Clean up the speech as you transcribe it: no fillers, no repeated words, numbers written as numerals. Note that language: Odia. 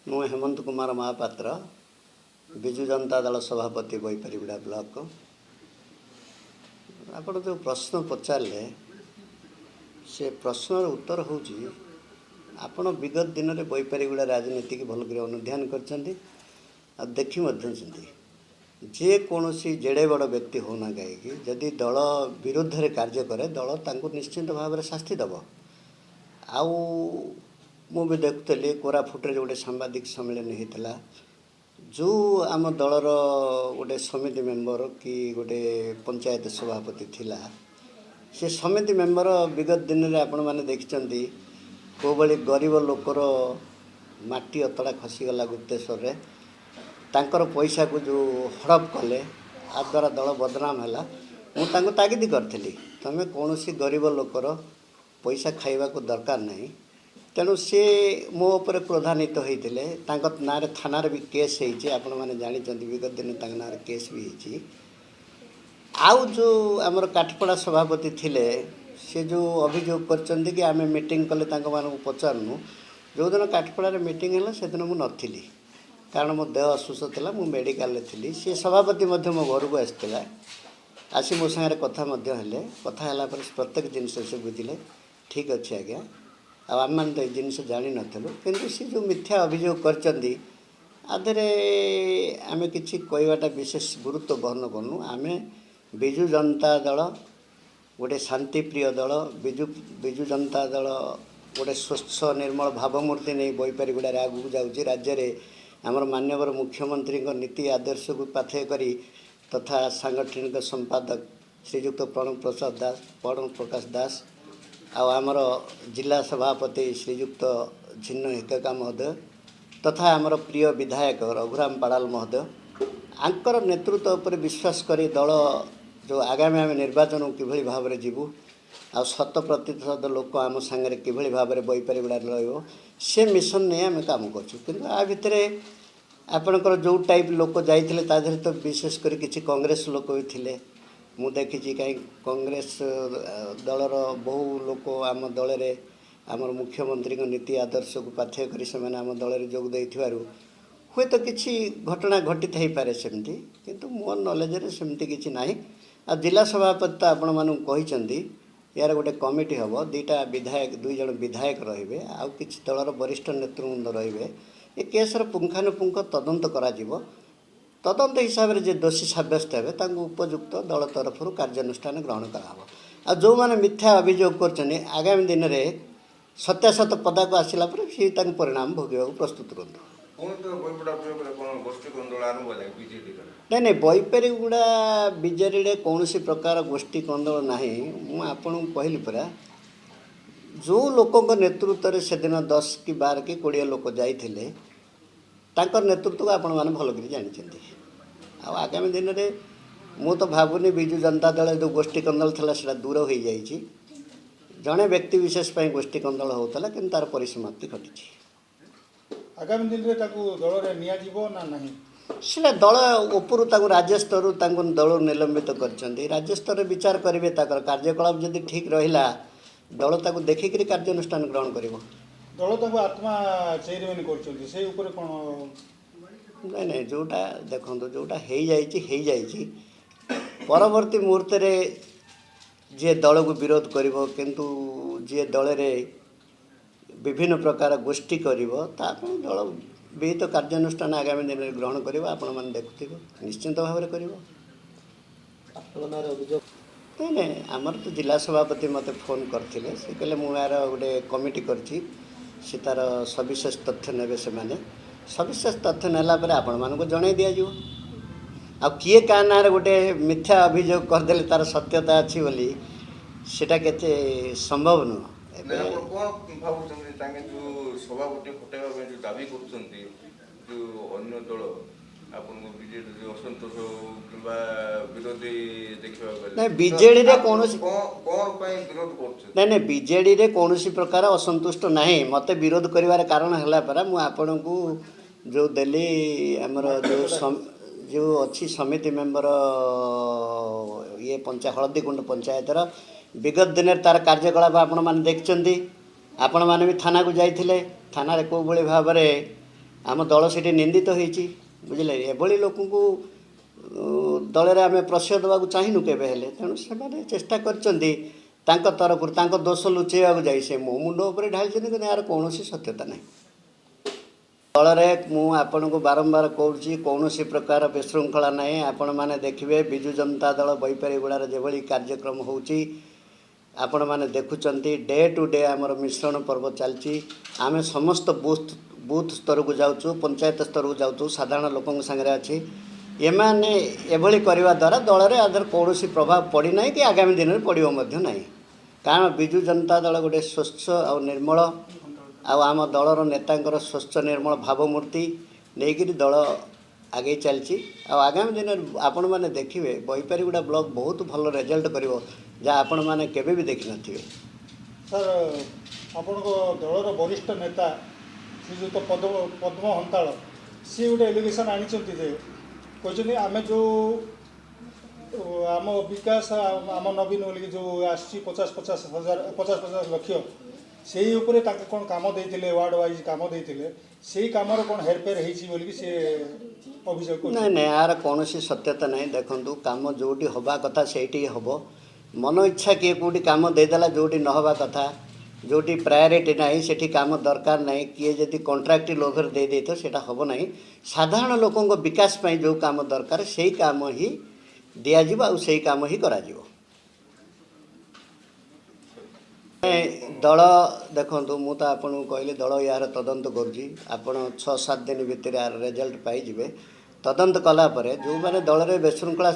ମୁଁ ହେମନ୍ତ କୁମାର ମହାପାତ୍ର, ବିଜୁ ଜନତା ଦଳ ସଭାପତି, ବୈପାରିଗୁଡ଼ା ବ୍ଲକ। ଆପଣ ଯେଉଁ ପ୍ରଶ୍ନ ପଚାରିଲେ, ସେ ପ୍ରଶ୍ନର ଉତ୍ତର ହେଉଛି, ଆପଣ ବିଗତ ଦିନରେ ବୈପାରିଗୁଡ଼ା ରାଜନୀତିକି ଭଲକରି ଅନୁଧ୍ୟାନ କରିଛନ୍ତି ଆଉ ଦେଖି ମଧ୍ୟ ଛନ୍ତି। ଯେକୌଣସି ଯେଡ଼େ ବଡ଼ ବ୍ୟକ୍ତି ହେଉନା କାହିଁକି, ଯଦି ଦଳ ବିରୁଦ୍ଧରେ କାର୍ଯ୍ୟ କରେ, ଦଳ ତାଙ୍କୁ ନିଶ୍ଚିନ୍ତ ଭାବରେ ଶାସ୍ତି ଦେବ। ଆଉ ମୁଁ ବି ଦେଖୁଥିଲି, କୋରାପୁଟରେ ଗୋଟେ ସାମ୍ବାଦିକ ସମ୍ମିଳନୀ ହେଇଥିଲା, ଯେଉଁ ଆମ ଦଳର ଗୋଟେ ସମିତି ମେମ୍ବର କି ଗୋଟେ ପଞ୍ଚାୟତ ସଭାପତି ଥିଲା, ସେ ସମିତି ମେମ୍ବର ବିଗତ ଦିନରେ ଆପଣମାନେ ଦେଖିଛନ୍ତି କେଉଁଭଳି ଗରିବ ଲୋକର ମାଟି ଅତଡ଼ା ଖସିଗଲା ଗୁପ୍ତେଶ୍ୱରରେ, ତାଙ୍କର ପଇସାକୁ ଯେଉଁ ହଡ଼ପ କଲେ, ଆ ଦ୍ୱାରା ଦଳ ବଦନାମ ହେଲା। ମୁଁ ତାଙ୍କୁ ତାଗିଦ କରିଥିଲି, ତୁମେ କୌଣସି ଗରିବ ଲୋକର ପଇସା ଖାଇବାକୁ ଦରକାର ନାହିଁ। ତେଣୁ ସିଏ ମୋ ଉପରେ କ୍ରୋଧାନ୍ୱିତ ହୋଇଥିଲେ। ତାଙ୍କ ନାଁରେ ଥାନାରେ ବି କେସ୍ ହେଇଛି, ଆପଣମାନେ ଜାଣିଛନ୍ତି, ବିଗତ ଦିନ ତାଙ୍କ ନାଁରେ କେସ୍ ବି ହେଇଛି। ଆଉ ଯେଉଁ ଆମର କାଠପଡ଼ା ସଭାପତି ଥିଲେ, ସେ ଯେଉଁ ଅଭିଯୋଗ କରିଛନ୍ତି କି ଆମେ ମିଟିଂ କଲେ ତାଙ୍କମାନଙ୍କୁ ପଚାରୁନୁ, ଯେଉଁଦିନ କାଠପଡ଼ାରେ ମିଟିଂ ହେଲା ସେଦିନ ମୁଁ ନଥିଲି, କାରଣ ମୋ ଦେହ ଅସୁସ୍ଥ ଥିଲା, ମୁଁ ମେଡ଼ିକାଲରେ ଥିଲି। ସେ ସଭାପତି ମଧ୍ୟ ମୋ ଘରକୁ ଆସିଥିଲା, ଆସି ମୋ ସାଙ୍ଗରେ କଥା ମଧ୍ୟ ହେଲେ। କଥା ହେଲା ପରେ ପ୍ରତ୍ୟେକ ଜିନିଷ ସେ ବୁଝିଲେ, ଠିକ୍ ଅଛି ଆଜ୍ଞା, ଆଉ ଆମେମାନେ ତ ଏ ଜିନିଷ ଜାଣିନଥିଲୁ। କିନ୍ତୁ ସେ ଯେଉଁ ମିଥ୍ୟା ଅଭିଯୋଗ କରିଛନ୍ତି, ଆ ଦେହରେ ଆମେ କିଛି କହିବାଟା ବିଶେଷ ଗୁରୁତ୍ୱ ବହନ କରୁନୁ। ଆମେ ବିଜୁ ଜନତା ଦଳ ଗୋଟେ ଶାନ୍ତିପ୍ରିୟ ଦଳ। ବିଜୁ ଜନତା ଦଳ ଗୋଟେ ସ୍ୱଚ୍ଛ ନିର୍ମଳ ଭାବମୂର୍ତ୍ତି ନେଇ ବୈପାରିଗୁଡ଼ାରେ ଆଗକୁ ଯାଉଛି। ରାଜ୍ୟରେ ଆମର ମାନ୍ୟବର ମୁଖ୍ୟମନ୍ତ୍ରୀଙ୍କ ନୀତି ଆଦର୍ଶକୁ ପାଥେୟ କରି ତଥା ସାଙ୍ଗଠନିକ ସମ୍ପାଦକ ଶ୍ରୀଯୁକ୍ତ ପ୍ରଣବ ପ୍ରସାଦ ଦାସ, ପ୍ରଣବ ପ୍ରକାଶ ଦାସ, ଆଉ ଆମର ଜିଲ୍ଲା ସଭାପତି ଶ୍ରୀଯୁକ୍ତ ଝିନ୍ନ ହିକକା ମହୋଦୟ ତଥା ଆମର ପ୍ରିୟ ବିଧାୟକ ରଘୁରାମ ପାଡ଼ାଲ ମହୋଦୟ, ଆଙ୍କର ନେତୃତ୍ୱ ଉପରେ ବିଶ୍ୱାସ କରି ଦଳ ଯେଉଁ ଆଗାମୀ ଆମେ ନିର୍ବାଚନକୁ କିଭଳି ଭାବରେ ଯିବୁ ଆଉ ଶତ ପ୍ରତିଶତ ଲୋକ ଆମ ସାଙ୍ଗରେ କିଭଳି ଭାବରେ ବୈପାରିଗୁଡ଼ାରେ ରହିବ, ସେ ମିଶନ ନେଇ ଆମେ କାମ କରୁଛୁ। କିନ୍ତୁ ଆ ଭିତରେ ଆପଣଙ୍କର ଯେଉଁ ଟାଇପ୍ ଲୋକ ଯାଇଥିଲେ, ତା ଦେହରେ ତ ବିଶେଷ କରି କିଛି କଂଗ୍ରେସ ଲୋକ ବି ଥିଲେ, ମୁଁ ଦେଖିଛି। କାହିଁ କଂଗ୍ରେସ ଦଳର ବହୁ ଲୋକ ଆମ ଦଳରେ, ଆମର ମୁଖ୍ୟମନ୍ତ୍ରୀଙ୍କ ନୀତି ଆଦର୍ଶକୁ ପାଥେୟ କରି ସେମାନେ ଆମ ଦଳରେ ଯୋଗ ଦେଇଥିବାରୁ ହୁଏତ କିଛି ଘଟଣା ଘଟିଥାଇପାରେ ସେମିତି, କିନ୍ତୁ ମୋ ନଲେଜରେ ସେମିତି କିଛି ନାହିଁ। ଆଉ ଜିଲ୍ଲା ସଭାପତି ତ ଆପଣମାନଙ୍କୁ କହିଛନ୍ତି, ଏହାର ଗୋଟେ କମିଟି ହେବ, ଦୁଇଟା ବିଧାୟକ, ଦୁଇ ଜଣ ବିଧାୟକ ରହିବେ ଆଉ କିଛି ଦଳର ବରିଷ୍ଠ ନେତୃବୃନ୍ଦ ରହିବେ। ଏ କେସ୍ର ପୁଙ୍ଖାନୁପୁଙ୍ଖ ତଦନ୍ତ କରାଯିବ। ତଦନ୍ତ ହିସାବରେ ଯେ ଦୋଷୀ ସାବ୍ୟସ୍ତ ହେବେ, ତାଙ୍କୁ ଉପଯୁକ୍ତ ଦଳ ତରଫରୁ କାର୍ଯ୍ୟାନୁଷ୍ଠାନ ଗ୍ରହଣ କରାହେବ। ଆଉ ଯେଉଁମାନେ ମିଥ୍ୟା ଅଭିଯୋଗ କରୁଛନ୍ତି, ଆଗାମୀ ଦିନରେ ସତ୍ୟାସତ ପଦାକୁ ଆସିଲା ପରେ ସେ ତାଙ୍କୁ ପରିଣାମ ଭୋଗିବାକୁ ପ୍ରସ୍ତୁତ ରୁହନ୍ତୁ। ନାଇଁ ନାଇଁ, ବୈପାରିଗୁଡ଼ା ବିଜେଡ଼ିରେ କୌଣସି ପ୍ରକାର ଗୋଷ୍ଠୀ କନ୍ଦଳ ନାହିଁ। ମୁଁ ଆପଣଙ୍କୁ କହିଲି ପରା, ଯେଉଁ ଲୋକଙ୍କ ନେତୃତ୍ୱରେ ସେଦିନ 10 କି 12 କି 20 ଲୋକ ଯାଇଥିଲେ, ତାଙ୍କର ନେତୃତ୍ୱକୁ ଆପଣମାନେ ଭଲକରି ଜାଣିଛନ୍ତି। ଆଉ ଆଗାମୀ ଦିନରେ ମୁଁ ତ ଭାବୁନି, ବିଜୁ ଜନତା ଦଳ ଯେଉଁ ଗୋଷ୍ଠୀ କନ୍ଦଳ ଥିଲା ସେଇଟା ଦୂର ହୋଇଯାଇଛି। ଜଣେ ବ୍ୟକ୍ତି ବିଶେଷ ପାଇଁ ଗୋଷ୍ଠୀ କନ୍ଦଳ ହେଉଥିଲା, କିନ୍ତୁ ତା'ର ପରିସମାପ୍ତି ଘଟିଛି। ଆଗାମୀ ଦିନରେ ତାକୁ ଦଳରେ ନିଆଯିବ ନା ନାହିଁ? ସେଇଟା ଦଳ ଉପରୁ ତାଙ୍କୁ, ରାଜ୍ୟ ସ୍ତରରୁ ତାଙ୍କୁ ଦଳରୁ ନିଲମ୍ବିତ କରିଛନ୍ତି। ରାଜ୍ୟ ସ୍ତରରେ ବିଚାର କରିବେ। ତାଙ୍କର କାର୍ଯ୍ୟକଳାପ ଯଦି ଠିକ୍ ରହିଲା, ଦଳ ତାକୁ ଦେଖିକରି କାର୍ଯ୍ୟାନୁଷ୍ଠାନ ଗ୍ରହଣ କରିବ। ଦଳ ତାଙ୍କୁ ଆତ୍ମା ଚେୟାରମ୍ୟାନ୍ କରୁଛନ୍ତି, ସେଇ ଉପରେ କ'ଣ? ନାଇଁ ନାଇଁ, ଯେଉଁଟା ଦେଖନ୍ତୁ, ଯେଉଁଟା ହେଇଯାଇଛି ହେଇଯାଇଛି। ପରବର୍ତ୍ତୀ ମୁହୂର୍ତ୍ତରେ ଯିଏ ଦଳକୁ ବିରୋଧ କରିବ, କିନ୍ତୁ ଯିଏ ଦଳରେ ବିଭିନ୍ନ ପ୍ରକାର ଗୋଷ୍ଠୀ କରିବ, ତା ପାଇଁ ଦଳ ବିହିତ କାର୍ଯ୍ୟାନୁଷ୍ଠାନ ଆଗାମୀ ଦିନରେ ଗ୍ରହଣ କରିବ। ଆପଣମାନେ ଦେଖୁଥିବେ, ନିଶ୍ଚିନ୍ତ ଭାବରେ କରିବ। ନାଇଁ ନାଇଁ, ଆମର ତ ଜିଲ୍ଲା ସଭାପତି ମୋତେ ଫୋନ୍ କରିଥିଲେ। ସେ କହିଲେ, ମୁଁ ଏହାର ଗୋଟେ କମିଟି କରିଛି, ସେ ତା'ର ସବିଶେଷ ତଥ୍ୟ ନେବେ। ସେମାନେ ସବିଶେଷ ତଥ୍ୟ ନେଲା ପରେ ଆପଣମାନଙ୍କୁ ଜଣାଇ ଦିଆଯିବ। ଆଉ କିଏ କାହା ନାଁରେ ଗୋଟେ ମିଥ୍ୟା ଅଭିଯୋଗ କରିଦେଲେ ତା'ର ସତ୍ୟତା ଅଛି ବୋଲି, ସେଇଟା କେତେ ସମ୍ଭବ ନୁହଁ। ଏବେ କ'ଣ ଭାବୁଛନ୍ତି, ତାଙ୍କେ ଯେଉଁ ସଭାପତି ହଟାଇବା ପାଇଁ ଯେଉଁ ଦାବି କରୁଛନ୍ତି, ଯେଉଁ ଅନ୍ୟ ଦଳ ଆପଣଙ୍କୁ ବିଜେଡି ଅସନ୍ତୋଷ କିମ୍ବା ବିରୋଧୀ ଦେଖିବାକୁ ଗଲେ? ନାଇଁ, ବିଜେଡ଼ିରେ କୌଣସି କ'ଣ ପାଇଁ ବିରୋଧ କରୁଛନ୍ତି? ନାଇଁ ନାଇଁ, ବିଜେଡ଼ିରେ କୌଣସି ପ୍ରକାର ଅସନ୍ତୁଷ୍ଟ ନାହିଁ। ମୋତେ ବିରୋଧ କରିବାର କାରଣ ହେଲା ପରା, ମୁଁ ଆପଣଙ୍କୁ ଯେଉଁ ଦେଲି, ଆମର ଯେଉଁ ଅଛି ସମିତି ମେମ୍ବର ଇଏ ପଞ୍ଚାୟତ, ହଳଦୀକୁଣ୍ଡ ପଞ୍ଚାୟତର, ବିଗତ ଦିନରେ ତା'ର କାର୍ଯ୍ୟକଳାପ ଆପଣମାନେ ଦେଖିଛନ୍ତି। ଆପଣମାନେ ବି ଥାନାକୁ ଯାଇଥିଲେ। ଥାନାରେ କେଉଁଭଳି ଭାବରେ ଆମ ଦଳ ସେଠି ନିନ୍ଦିତ ହେଇଛି, ବୁଝିଲେ। ଏଭଳି ଲୋକଙ୍କୁ ଦଳରେ ଆମେ ପ୍ରଶ୍ରୟ ଦେବାକୁ ଚାହିଁନୁ କେବେ ହେଲେ। ତେଣୁ ସେମାନେ ଚେଷ୍ଟା କରିଛନ୍ତି ତାଙ୍କ ତରଫରୁ ତାଙ୍କ ଦୋଷ ଲୁଚେଇବାକୁ ଯାଇ ସେ ମୋ ମୁଣ୍ଡ ଉପରେ ଢାଳିଛନ୍ତି, କିନ୍ତୁ ଏହାର କୌଣସି ସତ୍ୟତା ନାହିଁ। ଦଳରେ ମୁଁ ଆପଣଙ୍କୁ ବାରମ୍ବାର କହୁଛି, କୌଣସି ପ୍ରକାର ବିଶୃଙ୍ଖଳା ନାହିଁ। ଆପଣମାନେ ଦେଖିବେ ବିଜୁ ଜନତା ଦଳ ବୈପାରିଗୁଡ଼ାର ଯେଭଳି କାର୍ଯ୍ୟକ୍ରମ ହେଉଛି, ଆପଣମାନେ ଦେଖୁଛନ୍ତି। ଡେ ଟୁ ଡେ ଆମର ମିଶ୍ରଣ ପର୍ବ ଚାଲିଛି। ଆମେ ସମସ୍ତ ବୁଥ୍ ସ୍ତରକୁ ଯାଉଛୁ, ପଞ୍ଚାୟତ ସ୍ତରକୁ ଯାଉଛୁ, ସାଧାରଣ ଲୋକଙ୍କ ସାଙ୍ଗରେ ଅଛି। ଏମାନେ ଏଭଳି କରିବା ଦ୍ୱାରା ଦଳରେ ଆଧର କୌଣସି ପ୍ରଭାବ ପଡ଼ିନାହିଁ କି ଆଗାମୀ ଦିନରେ ପଡ଼ିବ ମଧ୍ୟ ନାହିଁ। କାରଣ ବିଜୁ ଜନତା ଦଳ ଗୋଟେ ସ୍ୱଚ୍ଛ ଆଉ ନିର୍ମଳ, ଆଉ ଆମ ଦଳର ନେତାଙ୍କର ସ୍ୱଚ୍ଛ ନିର୍ମଳ ଭାବମୂର୍ତ୍ତି ନେଇକରି ଦଳ ଆଗେଇ ଚାଲିଛି। ଆଉ ଆଗାମୀ ଦିନରେ ଆପଣମାନେ ଦେଖିବେ ବୈପାରିଗୁଡ଼ା ବ୍ଲକ ବହୁତ ଭଲ ରେଜଲ୍ଟ କରିବ, ଯାହା ଆପଣମାନେ କେବେ ବି ଦେଖିନଥିବେ। ସାର୍, ଆପଣଙ୍କ ଦଳର ବରିଷ୍ଠ ନେତା ଶ୍ରୀଯୁକ୍ତ ପଦ୍ମ ହନ୍ତାଳ ସିଏ ଗୋଟେ ଏଲିଗେସନ୍ ଆଣିଛନ୍ତି ଯେ କହିଛନ୍ତି ଆମେ ଯେଉଁ ଆମ ବିକାଶ ଆମ ନବୀନ ବୋଲିକି ଯେଉଁ ଆସିଛି 50 50 ହଜାର 50 50 ଲକ୍ଷ, ସେଇ ଉପରେ ତାଙ୍କୁ କ'ଣ କାମ ଦେଇଥିଲେ, ୱାର୍ଡ଼ ୱାଇଜ୍ କାମ ଦେଇଥିଲେ, ସେଇ କାମର କ'ଣ ହେରଫେର ହେଇଛି ବୋଲିକି ସେ ଅଭିଯୋଗ ନାଇଁ କରୁଛନ୍ତି। ନାଇଁ, ଏହାର କୌଣସି ସତ୍ୟତା ନାହିଁ। ଦେଖନ୍ତୁ, କାମ ଯେଉଁଠି ହେବା କଥା ସେଇଠି ହେବ। ମନ ଇଚ୍ଛା କିଏ କେଉଁଠି କାମ ଦେଇଦେଲା ଯେଉଁଠି ନ ହେବା କଥା, ଯେଉଁଠି ପ୍ରାୟୋରିଟି ନାହିଁ ସେଠି କାମ ଦରକାର ନାହିଁ, କିଏ ଯଦି କଣ୍ଟ୍ରାକ୍ଟ ଲୋଭରେ ଦେଇ ଦେଇଥିବ ସେଇଟା ହେବ ନାହିଁ। ସାଧାରଣ ଲୋକଙ୍କ ବିକାଶ ପାଇଁ ଯେଉଁ କାମ ଦରକାର ସେଇ କାମ ହିଁ ଦିଆଯିବ ଆଉ ସେଇ କାମ ହିଁ କରାଯିବ। ଦଳ ଦେଖନ୍ତୁ, ମୁଁ ତ ଆପଣଙ୍କୁ କହିଲି ଦଳ ଏହାର ତଦନ୍ତ କରୁଛି। ଆପଣ 6-7 ଦିନ ଭିତରେ ଏହାର ରେଜଲ୍ଟ ପାଇଯିବେ। ତଦନ୍ତ କଲା ପରେ ଯେଉଁମାନେ ଦଳରେ ବିଶୃଙ୍ଖଳା